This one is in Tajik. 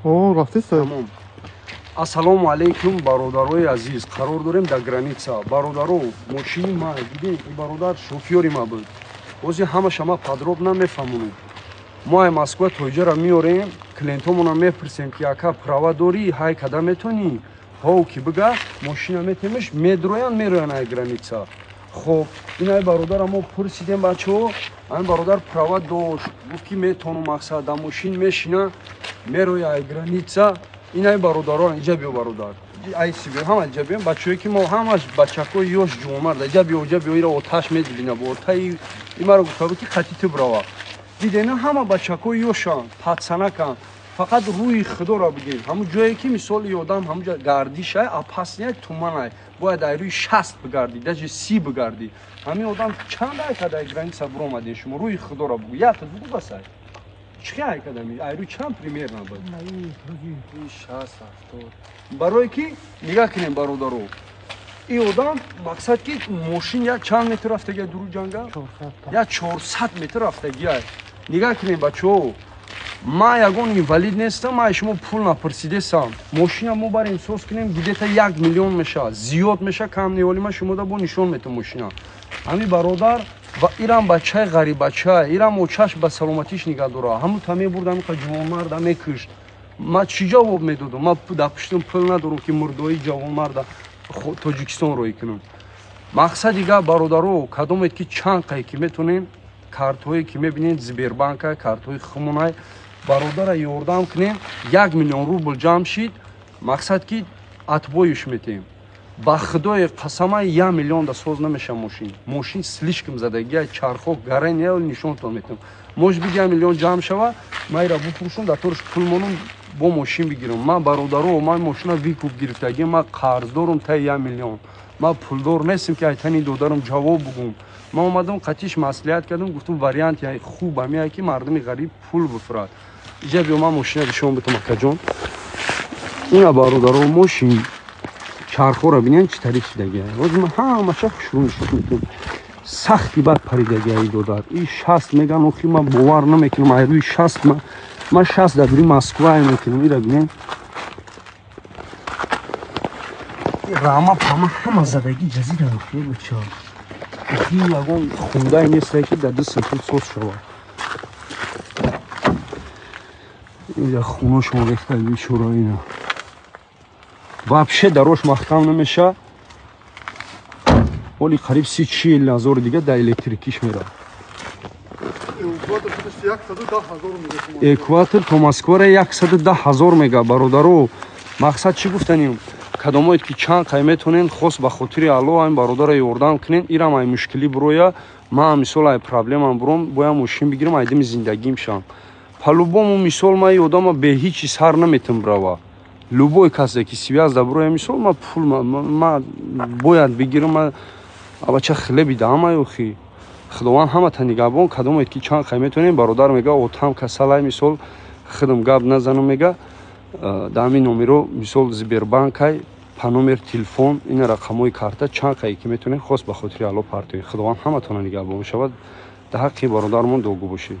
О, рафтест. Тамом. Ассалому алайкум, бародарои азиз. Қарор дорем дар граница. Бародаро, мошини ма дидем, ин бародар шофёри ма буд. Ҳозир ҳамаша ма подробно мефаҳмонем. Мо ай Москва то иҷора меорем, клиентҳомона мепурсем, ки ака, права дорӣ, ҳай када метонӣ? Ҳов ки бига, мошина метемеш, медроян, мероян ай граница. Хоб, ин ай бародара мо пурсидем, бачаҳо, айн бародар права дошт, гуфт ки метонум, мақсад дар мошин мешина, мероя ай граница. Ин ай бародарон, иҷа биё, бародар. Ай си биё, ҳама иҷа биё, бачаҳое ки мо ҳамаш бачакҳои ёш ҷувонмард, иҷа биё, иҷа биё, ира оташ медибина, бо отаи ин маро гуфта буд ки қати ту бирава. Дидена, ҳама бачакҳои ёшанд, пацанаканд. Фақат рӯи худоро бигир. Ҳамун ҷое ки мисол и одам ҳамунҷа гардишай, опасный туманай. Бояд ай рӯи 60 бигардӣ, даже 30 бигардӣ. Ҳамин одам чанд ай када ай граница биромадем, шумо рӯи худоро бугӯ. Якта бугӯ, басай. Чӣ ай кадами? Ай рӯи чанд примерно буд? 60, 70. Барое ки нигаҳ кунем, бародаро, ин одам мақсад ки мошин як чанд метр рафтагия дуру ҷанга, як 400 метр рафтагия. Нигаҳ кунем, бачаҳо, ман ягон инвалид нестам, ман шумо пул напурсидесам. Мошина мо барем соз кунем, где-то 1 миллион мешавад, зиёд меша, кам не, оли ман шумода бо нишон метам мошина. Ҳамин бародар ва ирам бачаи ғарибача, ирам очаш ба саломатиш нигаҳ дора, ҳамун та мебурд, ҳамин ҷавонмарда мекушт. Ман чӣ ҷавоб медодам? Ман дар пуштум пул надорам, ки мурдои ҷавонмарда Тоҷикистон роҳӣ кунам. Мақсади гап, бародаро, кадомед ки чанд қае ки метонем, картҳое ки мебинед, Сбербанка, картҳои хумонай, бародара ёрдам кунем. 1 миллион рубл ҷамъ шид, мақсад ки отбой ш метем. Ба худои қасама, 1 миллион да соз намеша мошин. Мошин слишком задагия, чархо гарения, нишонтон метам. Может быть, 1 миллион ҷамъ шава, ман ира бупуршум, дар торш пул монум, бо мошин бигирам. Ман, бародаро, ман мошина выкуп гирифтагӣ, ман қарздорум таи 1 миллион. Ман пулдор нестем, ки айтани додарам ҷавоб бугум. Ман омадам, қатиш маслиҳат кардам, гуфтам, вариант яй хуб ҳамияй, ки мардуми ғариб пул бифурад. Иҷа биё, ман мошина нишон битам, акаҷон. Ина, бародаро, мошин чархҳоро бинем, чӣ тариқ шидагия. Ҳозир ман ҳамаша хушрӯ нишон метавам. Сахти бад паридагия и додар. И 60 меган, охи ман бовар намекунам, ай рӯи 60 ман 60 дар дури Москва мекунам. Ира бинем, рама пама ҳама задагӣ, ҷазира бача. Охи ягон хундае нестае, ки дар дастам пул соз шавад. Инҷа хуношон рехта, бечора. Ина вообще дарош маҳкам намеша. Оли қариб 30-40 ҳазори дига дар электрикиш меравад. Экватор то Москвара 110 000 мега, бародаро. Мақсад чӣ гуфтанем? Кадомоед ки чанд қай метонен, хос ба хотири Алло айн бародара ёрдам кунен, ирам ай мушкилӣ буроя, ман мисол ай проблемам буром, боям мошин бигирам, ай дими зиндагим шам. По-любому, мисол, ман одама бе ҳичи сар наметам брава. Любой касе ки связь да буроя, мисол, ман пул ма бояд бигирам, ма абача хлеби даҳам охи. Худованд ҳамата нигаҳбон. Кадомед ки чанд қай метонем, бародар мега, отам касалай, мисол, худам гап назанам, мега, дар ҳамин номеро, мисол, Сбербанкай, па номер телефон, ина рақамҳои карта, чанд қае ки метонем, хос ба хотири Алло партоед. Худованд ҳаматона нигаҳбон шавад. Дар ҳаққи бародармон дуогӯ бошед.